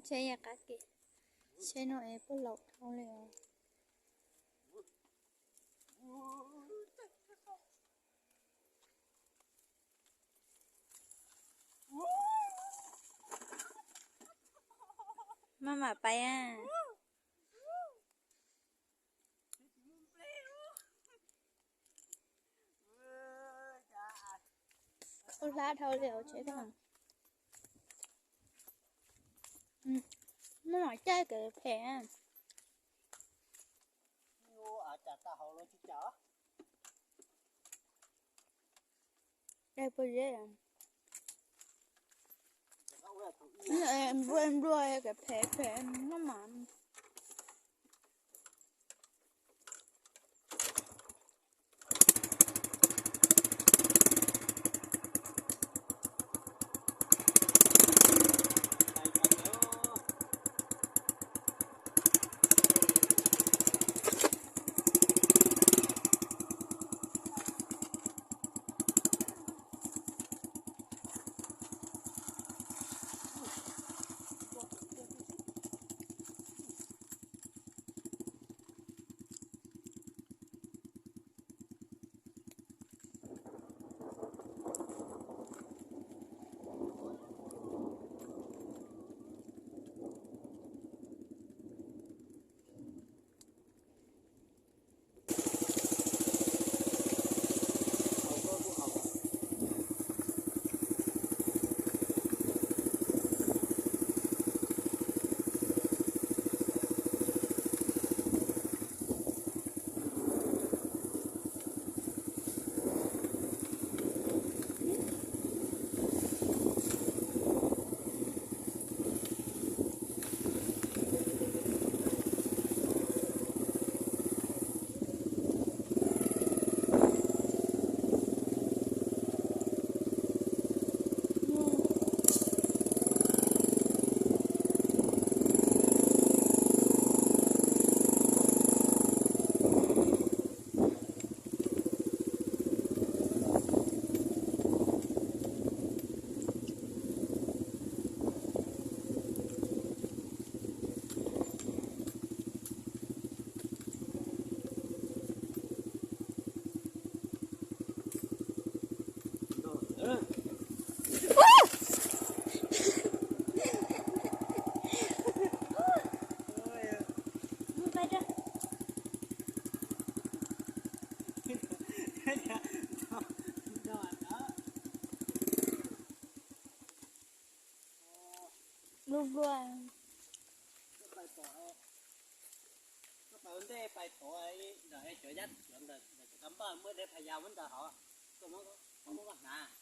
Tsheb yam qab kev, tsheb no es puag laus dhau li os. Maj mam pais a. Ua hlab dhau li os tsheb no. Maj mam caij kev phem. Dai pob zeb. Nplua nplua kev phem phem maj mam. Lub nplua. Koj pais ntej pais tod ntawm cov yab ntawm cov kab npaj muab dej phas ya muab ntawd hov, koj muab koj hnav.